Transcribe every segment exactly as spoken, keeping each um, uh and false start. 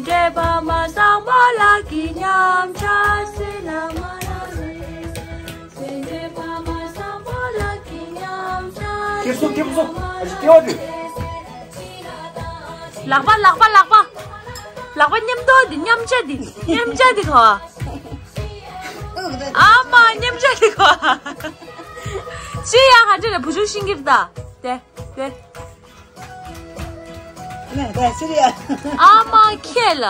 འདྲེས་པ་མ་བཟང་མོ་ལགས་ཀྱི་ཉམས་ཆག་སྲིད་ལ་མ་ལགས་རེད། དེ་འདྲེས་པ་མ་བཟང་མོ་ལགས་ཀྱི་ཉམས་ཆག་ཁྱེར་སོང་ཁྱེར་སོང་ཨ་ཅེ་སྐྱེ་བ་དུས། ལག་པ་ལག་པ་ལག་པ། ལག་པ་མཉམ་དུ་འདི་མཉམ་བྱ་འདི་མཉམ་བྱ་འདི་གོ། ཨ་མ་མཉམ་བྱ་འདི་གོ། ཤི་ཡ་ག་འདྲ་རེད་བུ་ཆུང་ཤིང་གིར་ད། དེ་དེ། ཨ་མ་ཁྱེད་ལ།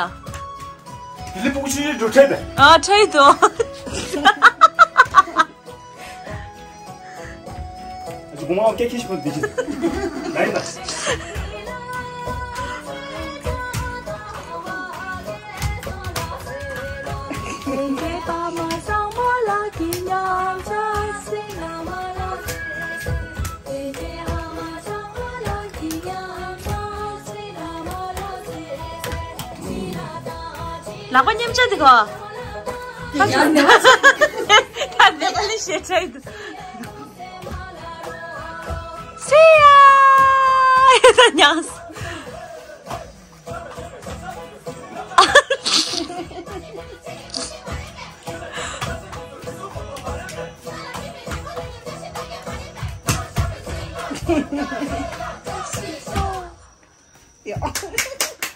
དེ་ལས་ཕྲུ་གུ་ཆུང་ཆུང་འགྲོ་འཕྲད་པས། ཨ་འཕྲད་འདུག་ཨ་ཅེ་གོང་མ་སྐད་ཁྱེད་ཤི་པོ་འདི་ཅི། ལ་ཡིན་ལ། ལག་པ་མཉམ་བྱ་འདི་གོ། ད་ནི་ད་ལི་ཞེ་ཆགས་འདུག་སི་ཡ། ད་མྱངས།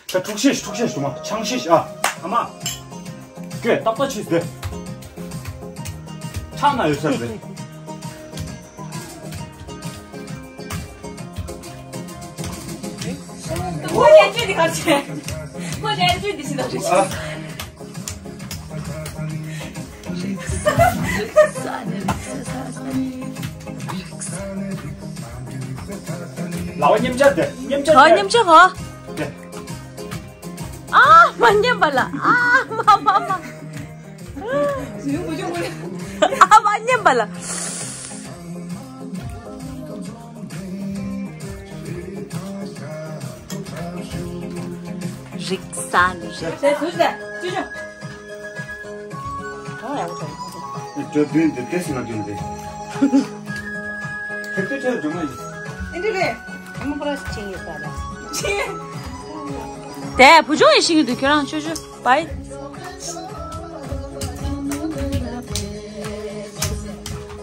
ད་འཁྲུག་ཤེས་འཁྲུག་ཤེས་འཁྲུག་མ་ཆང་ཤེས་ཨ། ཨ་མ། ཀྱེ་ཏག་ཏག་ཆིས་དེ། ཆང་ན་ཡོད་ས་རེད། ཁོ་ལས་ཅི་འདི་ག་ཆེ། ཁོ་ལས་ཅི་འདི་ཤི་ད། ཨ། ལ་བ་མཉམ་ཆ་དེ་མཉམ་ཆ་ག་དེ། མཉམ་ཆ་ག། དེ། ཨ་མ་མཉམ་པ་ལ་ཨ་མ་མ་མ། ཨ་མ་མཉམ་པ་ལ། རིག་ས་ནི་རེད། ཟེར་ཟུར་ཟེར་ཅུ་ཅུ། འགྲོ་དུས་འདི་ཏེས་ང་དུས་འདི། ཁྱེད་ཚོས་ཁྱེད་འགྲོ་མ་ཡིན། ཨེ་འདི་རེད། ཨ་མ་པ་ར་ཆིང་ཡོད་པ་ར། ཆིང་། དེ་བུ་ཆུང་ཡིན་ཤིང་གི་འདུག་ཁྱོད་རང་ཆུ་ཆུ་བའི།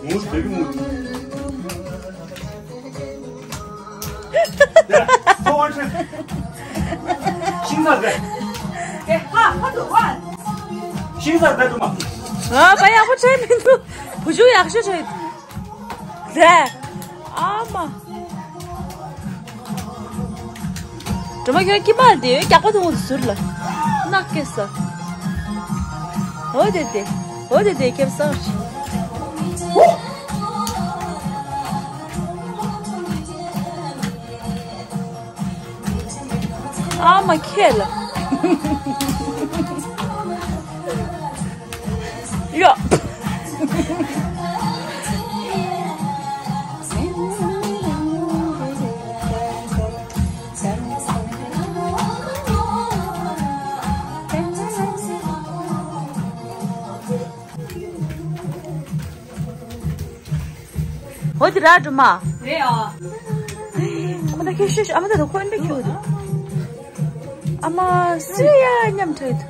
མུ་དེ་གི་མུ། ཤིང་ས་རེད། ཤིང་ས་རེད་འགྲོ་མ། ཨ་ཕ་ཡག་པོ་བྱས་མི་འདུག་བུ་ཆུང་ཡག་ཤོས་བྱས་འདུག་རེད། ཨ་མ། སྒྲོལ་མ་ཁྱོད་ཀྱི་མར་དེ་རྒྱག་པ་དུ་འོ་དེ་ཟུར་ལ། ནག་སྐྱེས་ས། འོ་དེ་དེ། འོ་དེ་དེ་ཁེབས་ས། ཨ་མ་ཁྱེད་ལ། ཡ། འོ་དེ་ར་སྒྲོལ་མ། རེད་ཨ། ཁོ་ད་ཁྱེད་ཤོད་ཤོད་ཨ་མ་ད་དུ་ཁོ་འདྲ་ཁྱོད་དུ། ཨ་མ་སུ་ཡ་མཉམ་འཕྲད་དུ།